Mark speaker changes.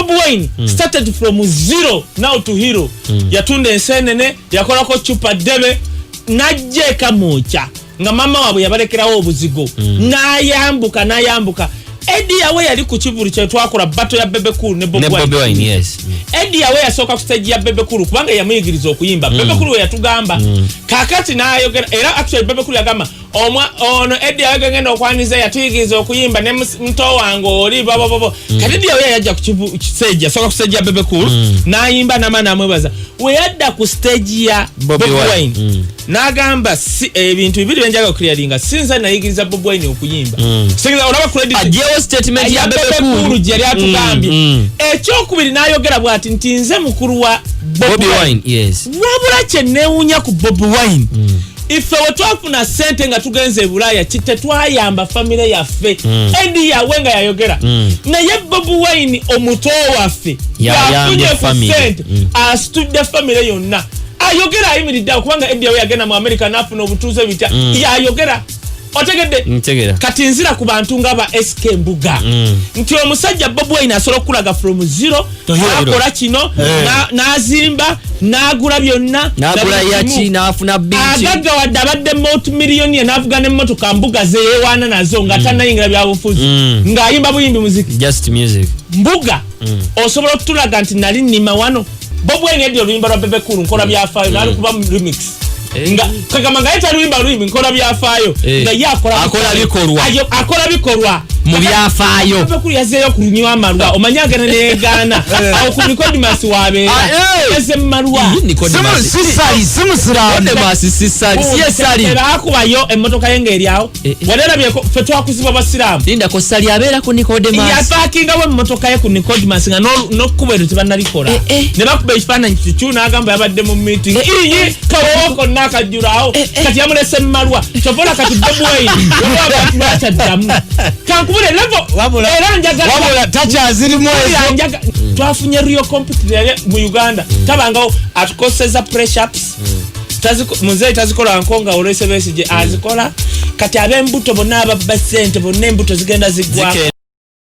Speaker 1: Bobi Wine started from zero now to hero. Yatunda ensenene, yakolako cupa ddebe, najja ekamwokya nga mama waabwe yabalekerawo obuzigo, n'ayambuka n'ayambuka. Eddy Yawe yali ku kivulu kyetwakola, battle ya Bebe Cool ne
Speaker 2: Ne
Speaker 1: Bobi
Speaker 2: Bobi
Speaker 1: Wine.
Speaker 2: Wine, yes.
Speaker 1: Eddy Yawe yasooka ku stage ya Bebe Cool kubanga yamuyigiriza okuyimba. Bebe Cool we yatugamba kakati n'ayogera, era actually Bebe Cool yagamba ono Eddy Yawe gengenda okwaniza yatuyigiriza okuyimba ne muto wange oli bababobo. Kati Eddy Yawe yajja ku stage, yasooka ku stage ya Bebe Cool n'ayimba nama n'amwebaza. We yadda ku stage ya
Speaker 2: Bobi
Speaker 1: Bobi
Speaker 2: Wine.
Speaker 1: Wine, n'agamba si ebintu bibiri byenjaga okuclearinga, sinza nayigiriza Bobi Wine okuyimba. Kitegeeza olaba credit
Speaker 2: Ajewo statement ya
Speaker 1: ya
Speaker 2: Bebe
Speaker 1: Bebe Cool
Speaker 2: Cool
Speaker 1: gye yali atugambye. Ekyokubiri, n'ayogera bw'ati nti nze mukulu wa
Speaker 2: Bobi
Speaker 1: Bobi Wine.
Speaker 2: Wine, yes.
Speaker 1: Wabula kyenneewuunya ku Bobi Wine, ife we twafuna sente nga tugenze e Bulaaya, tetwayamba famire yaffe. Eddy Yawe nga yayogera, naye Bobi Wine omuto waffe
Speaker 2: Yayambye
Speaker 1: yafunye ku
Speaker 2: family.
Speaker 1: sente, asitudde famire yonna. Ayogera ayimiridde awo kubanga Eddy Yawe yagenda mu America n'afuna obutuuze bitya, yayogera. Otegedde?
Speaker 2: Ntegera.
Speaker 1: Kati nzira ku bantu nga ba SK Mbuga nti omusajja Bobi Wine asobola okulaga from zero, akola kino, n'azimba, n'agula byonna,
Speaker 2: N'agula
Speaker 1: na buli
Speaker 2: yaki,
Speaker 1: kimu.
Speaker 2: N'afuna beach.
Speaker 1: Agaggawadde, abadde multimillionaire, n'avuga n'emmotoka Mbuga zeyewaana nazo nga tannayingira byabufuzi, ng'ayimba buyimbi muziki.
Speaker 2: Just music.
Speaker 1: Mbuga, osobola okutulaga nti nali nnima wano? Bobi Wine yaddi oluyimba lwa Bebe Cool "Nkola Byafaayo" n'alukuba mu remix, nga kagamba nga ye taluyimba luyimbi "Nkola Byafaayo", nga ye akola
Speaker 2: Akola bikolwa.
Speaker 1: Akola bikolwa
Speaker 2: Mu byafaayo.
Speaker 1: Bebe Cool yazeeyo kunywa amalwa, omanyi agenda neyegaana awo ku Nicodemus wabeera.
Speaker 2: Ah, eh.
Speaker 1: Eze mumalwa.
Speaker 2: Nicodemus.
Speaker 3: Si Sali, si musiraamu.
Speaker 2: Nicodemus si Sali, si ye Sali.
Speaker 1: Tebakubayo emmotoka ye ng'eri awo. Walerabyeko ffe twakuzibwa basiraamu.
Speaker 2: Lindako, Sali abeera ku Nicodemus?
Speaker 1: Yapaakingawo emmotoka ye ku Nicodemus nga n'okkuba eryo tebannalikola. Ne bakuba ekifaananyi kikyu n'agamba yabadde mu meeting iyi kawowo konna akajjulawo. Kati yamulese mumalwa. Kyovola kati Bobi Wine abantu lwakyaddamu kankubule level. Era njagala
Speaker 3: Wabula takyazirimu ezo.
Speaker 1: Era twafunye real competitor mu Uganda tabangawo atukoseza press ups. Muzeeyi tazikola nko nga olwese Besigye azikola. Kati ab'embuto bonna ababba sente bonna embuto zigenda ziggwako.